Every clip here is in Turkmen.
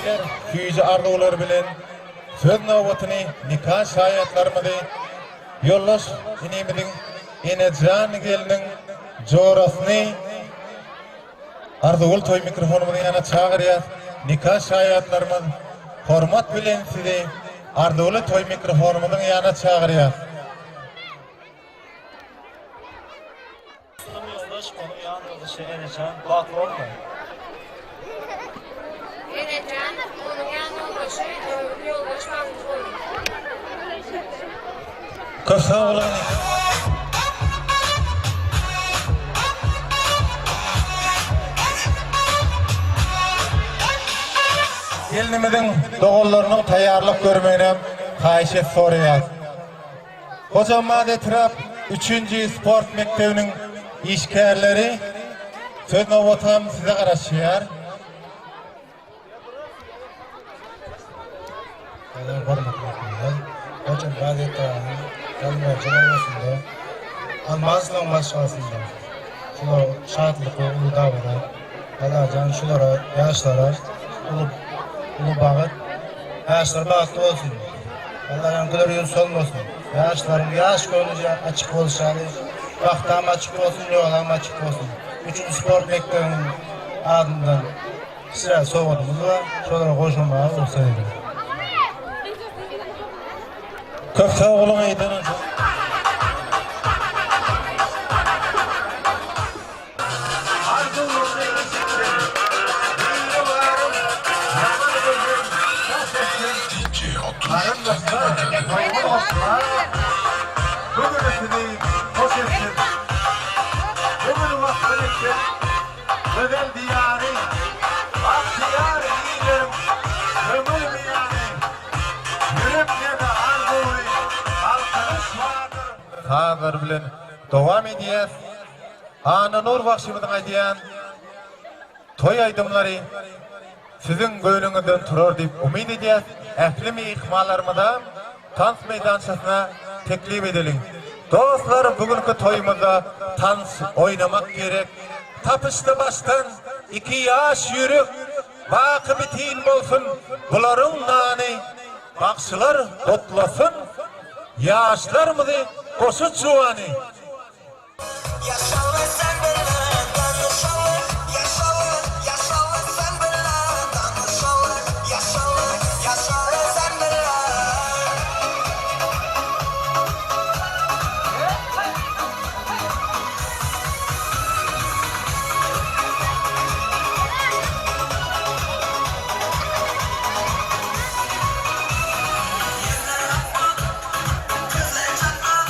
Süýji arzuwlar bilen söz nobatyny nika şaýatlarymyzy ýoldaş inimiziň Enejan gelniň jorasyny Arzygül toý mikrofonymyzyň ýanyna çagyrýas. Nika şaýatlarymyz hormat bilen sizi Arzyguly toý mikrofonymyzyň ýanyna çagyrýas. Inim ýoldaş onuň ýan ýoldaşy Enejan bagtly bolmy? Enejan onuň ýan ýoldaşy Nurgül ýoldaş bagtly bolmy? Köp sag boluň. Gelnimiziň doganlarynyň taýýarlyk görmeginem haýyş edip soraýas. Hojambaz etrap üçünji sport mekdebiniň işgärleri söz nobatam size garaşýar. Salam hormatly myhmanlar. Hojambaz etrabynyň Galynbarjan obasynda Almazowyň maşgalasynda şular şatlykly uly dabara. Allajan şulara ýaşlara uly uly bagyt ýaşlar bagtly bolsun. Allajan güler ýüz solmasyn. Ýaşlaryň ýaş göwni açyk bolşy ýaly bagtam açyk bolsun ýolam açyk bolsun. Üçünji sport mekdebiniň adyndan kiçiräk sowgadymyz bar. Şolara goşulmaga rugsat ediň. Köp sag boluň Aýdan hoja. Arzuwlaryny eşitsin. Biri-barym ýaman gözüm daş etsin. Garyndaşlar dogan-dostlar bu güni sizi hoş etsin. Bu güni wasp etsin gözel Diýary. Bagtyýar illeriň köňül beýany. Ýüreklerde arzuwly galkynyş bardyr. Sazlar bilen dowam edýäs. Annanur bagşymyzyň aýdýan toý aýdymlary siziň göwnüňizden turar diýip umyt edýäs. Ähli myhmanlarymyza tans meýdançasyna teklip edeliň. Dostlar bu günki toýumyzda tans oýnamak gerek. Tapyşdy başdan iki ýaş ýürek baky bitin bolsun bularyň nany. Bagşylar gutlasyn ýaşlarymyzy goşa juwany. Ýaşaly sen bilen tanyşaly Ýaşaly, ýaşaly sen bilen tanyşaly Ýaşaly, ýaşaly sen bilen. Ýerler akmak, gözler çakmak.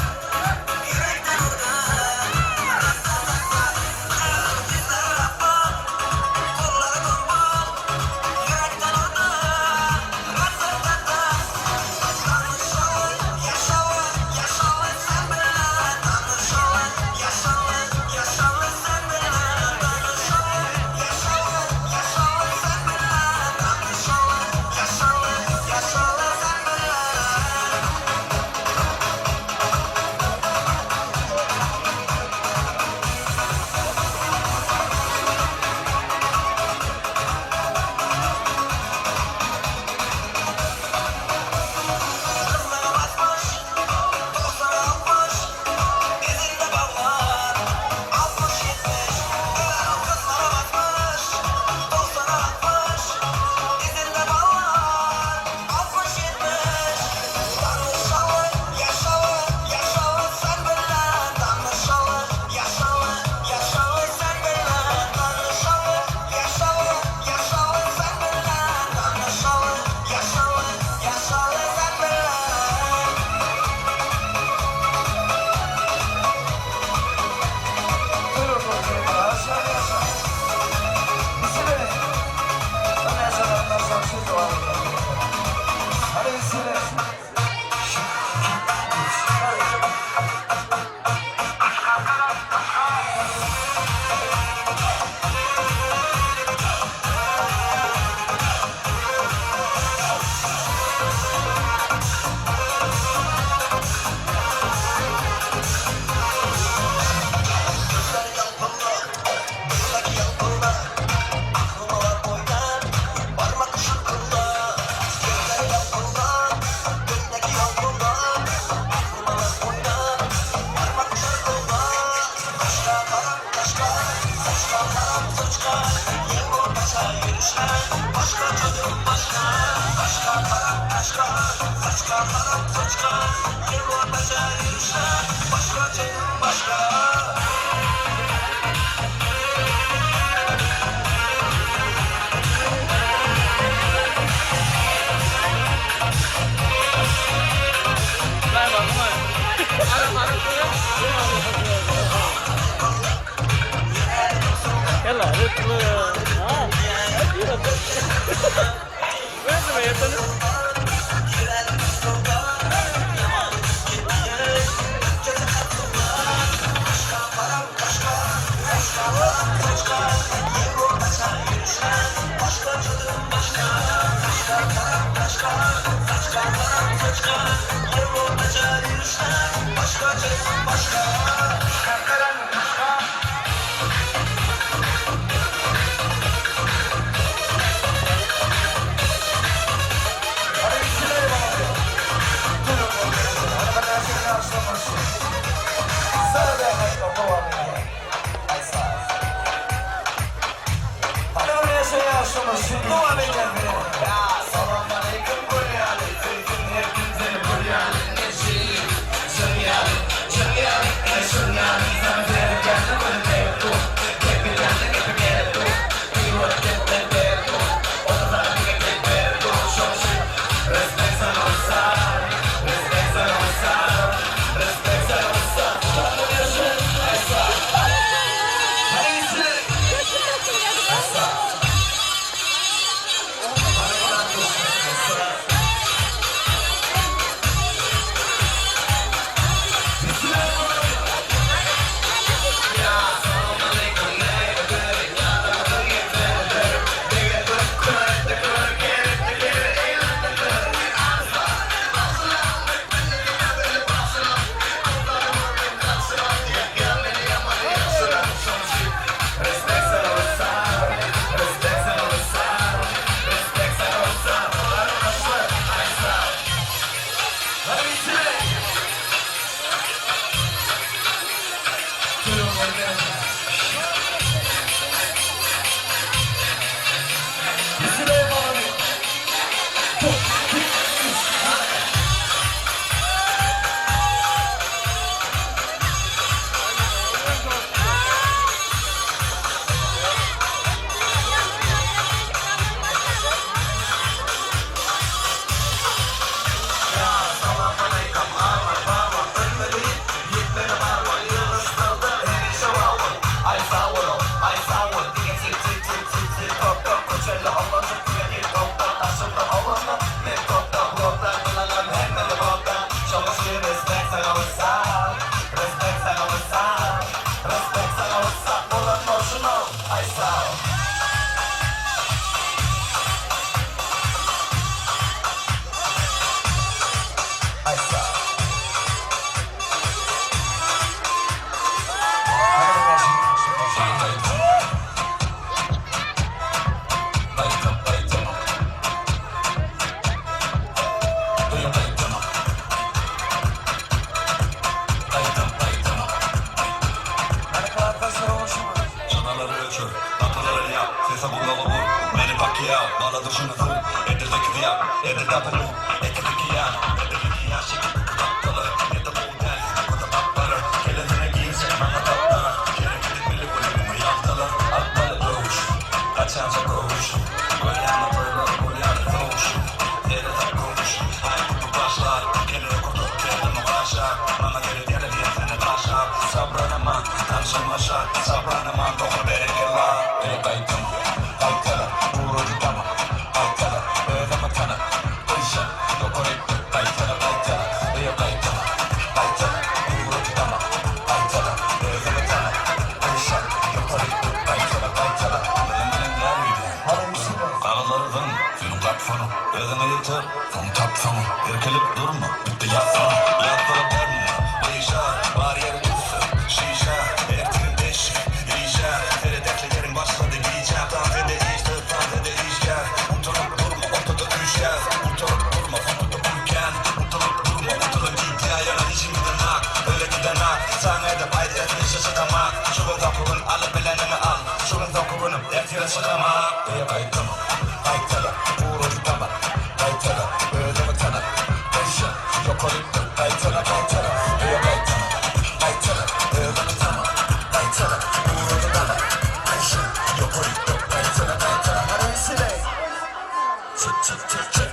Çık çık çık çık.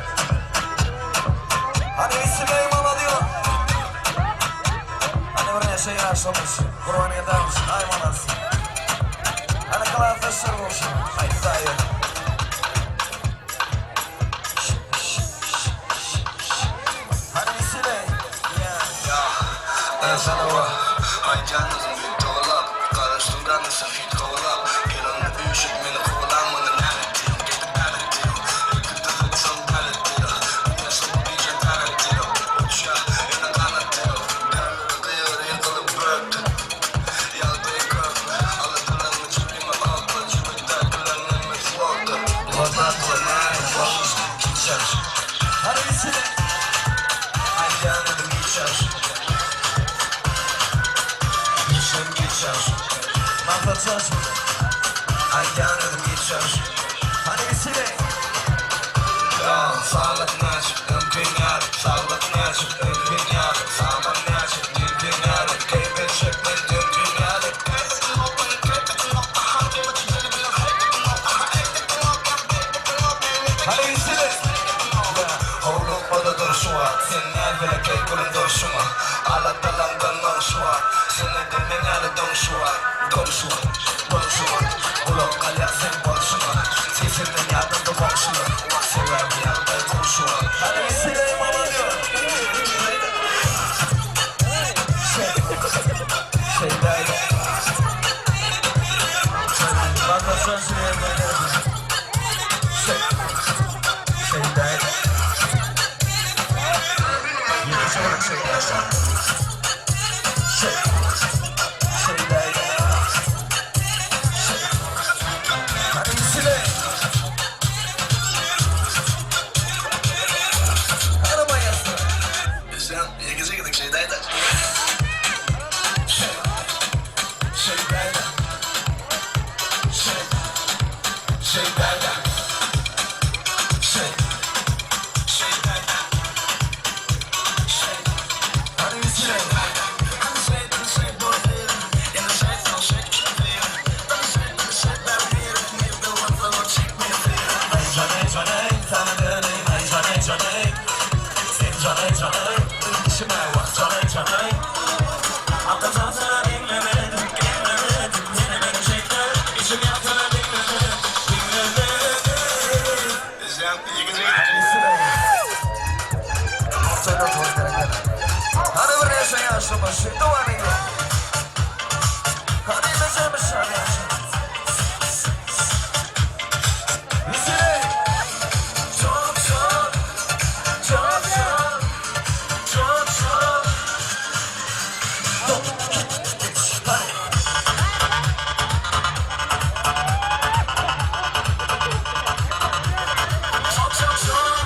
Hani isim mama diyor. Hani buraya şey yaşamış. Kurban edermiş. Ay manas. Hani kalan olsun. Ay dayı. Hani isime. Ya. Ben sana var Ay canlısın bir dolap Karıştıranısın hiç kovalap Gel onu üşüt beni kovalanmanın lanet diyorum Gelip lanet diyorum Öküldü hıçan lanet diyor Yaşamı gece lanet diyor Uçağı yana kanat diyor Kıyır yıkılıp bıraktı Yaldığı köprü Alıdılanı cebime aldı Cebimde gülenimi flordu Vatan konar Geçer Hani isime. Ay canlısın geçer Geçer geçer Mahvetmez. Ay canlısın geçer Hani isime. Ya sağlık naç, ımpingar, sağlık naç, ımpingar, sağlık naç, ımpingar, keyfe şekli ımpingar. Hani isime. Oğlum bana durşuma, sen evvela keykulun durşuma, alatalandan nonşuma, seni demen donşuma, donşuma, donşuma, ulan kalya sen bonşuma, sesinden yardım da komşuma, sever bir yardım komşuma. Hani isime mama diyor. Şey. Şey dayı. Mahvetmez. Şey. Şey dayı. Şey. Şey dayı. Şey. Hani isime. Araba yazdı. Sen yakıcı gidip şeydaydı. Şey, şeydaydı. Şey, şeydaydı. Şey, şeydaydı. Şey, Hani isime. Canay canay sana döneyim ay canay canay Sen canay canay işime bak canay canay Hakikaten sana dinlemedim dinlemedim Yine beni çekti içim yaktığını dinlemedim dinlemedim Sen yakıcı gidip Hani buraya şey yaşamışım duvarı. Hani bezemişim yaşamışım. İsine çok çok çok çok çok çok. Çok çok çok.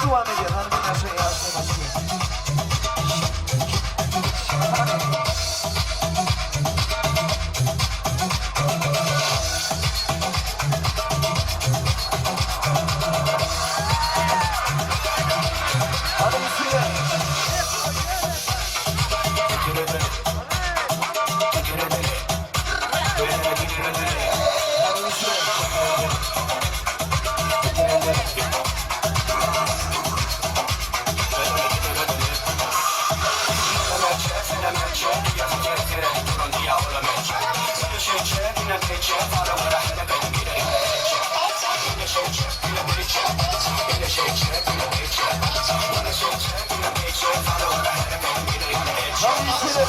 Dowam edýär. Hany birnäçe ýaş ýoldaşy. Hany. Hany üstüne. Hany üstüne. Hany üstüne.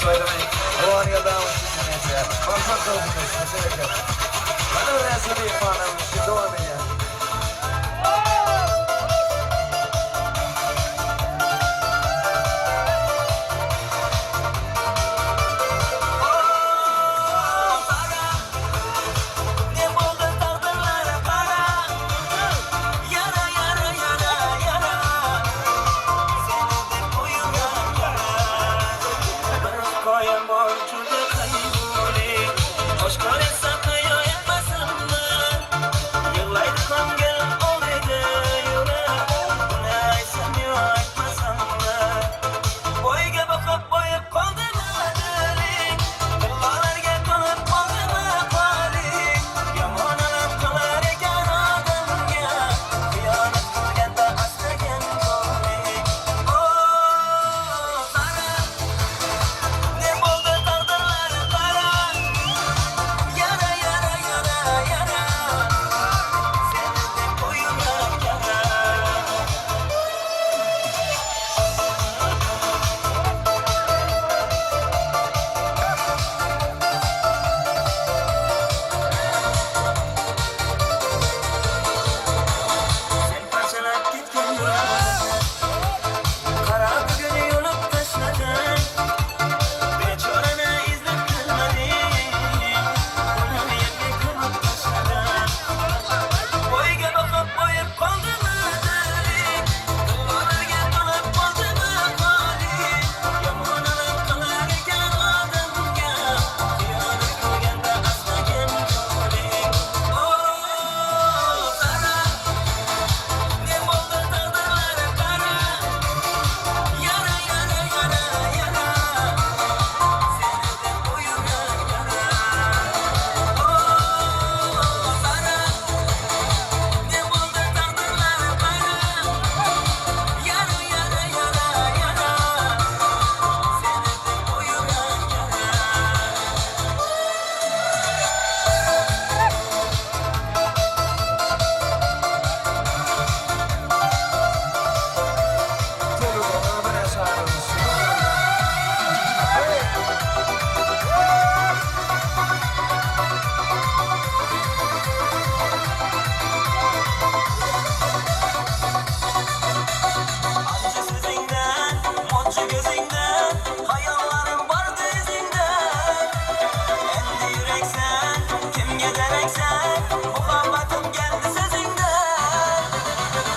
Şöyle Dowam edýär. Ne boldy tagdyrlara gara Ýara ýara ýara ýara Seni dek goýulýan ýara Bir goýan borjuda gaýguly Hoş görese gaýa etmesinler Ýyglaýdy köňül ol ede ýürek Güne aýtsam ýa aýtmasam-da Boýga bakyp boýup galdymy dilim Tyllalarga tolyp galdymy galyň Ýaman alyp galar eken adamga Hyýanat kylganda asragan goly Oh gara Ne boldy tagdyrlar gara Ýara ýara ýara ýara Seni dek goýulýan ýara. Sen parçalap gitgin ýüregimi Gara bugüni ýolup taşladyň Beçarany izlep bilmediň Ony ýerge gömüp taşladyň Boýga bakyp boýup galdymy dilim Duvarlarga tolyp galdymy halim Ýaman alyp galar eken adamga Hyýanat kylganda asmagan ýoly Oh gara Ne boldy tagdyrlara gara Ýara ýara ýara ýara Seni dek goýulýan ýara Oh gara Ne boldy tagdyrlara gara Ýara ýara ýara ýara Seni dek goýulýan ýara. Ajy sözüňden, monça gözüňden, Haýallarym bardy yzyňdan. Endi ýürek sen, kimge derek sen, Muhabbatym geldi sözüňden.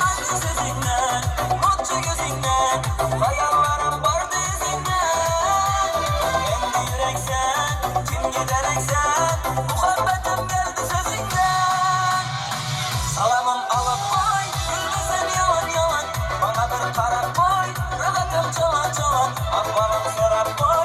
Ajy sözüňden, monça gözüňden, Haýallarym bardy yzyňdan. Endi ýürek sen, kimge derek sen, Muhabbatym geldi sözüňden. Salamym alyp goý, gülmesen ýalan ýalan, Maňa bir garap goý, rahatym çalan çalan, Ahwalym sorap goý.